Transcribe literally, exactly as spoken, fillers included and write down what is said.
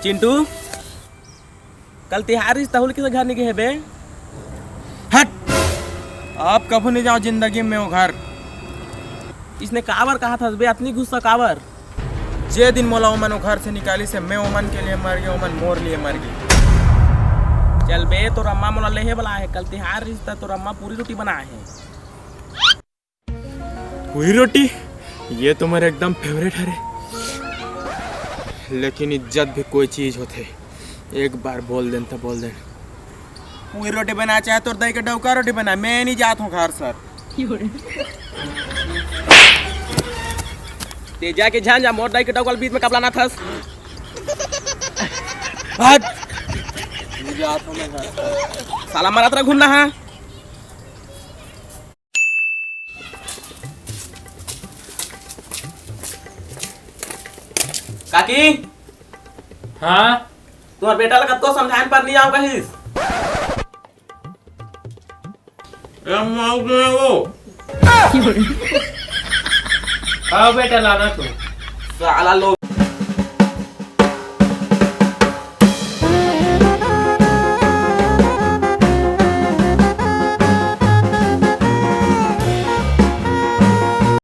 चिंटू, कल तिहार रिहिस, तहूँ ले किसे घर नइ गे हे बे? हट! अब कभू नइ जाओं जिंदगी में वो घर। इसने काबर कहत हस बे, अतनी गुस्सा काबर? जे दिन मोला ओमन वो घर से निकालिस हे, मैं ओमन के लिए मर गेंव, ओमन मोर लिए मर गे। चल बे, तोर अम्मा मोला लेहे वाला हे, कल तिहार रिहिस त तोर अम्मा पूरी रोटी बनाए हे। पूरी रोटी, ये तो मेरा एकदम फेवरेट हरे। लेकिन इज्जत भी कोई चीज होथे, एक बार बोल देन त बोल देन। पूरी रोटी बना चाहे तोर दाई के डौका रोटी बना, मैं नइ जात हँव घर सर। ते जाके झन जा, मोर दाई के डौका ल बीच में कब लानथस? हट। नइ जात हँव मैं घर सर। साला मरत रह घूमना हे। काकी, हाँ? तुम्हर बेटा ला कतको समझाएन पर नइ आँव कहिस। ए, माऊ के वो। हाँ बेटा, लाना तू। साला लो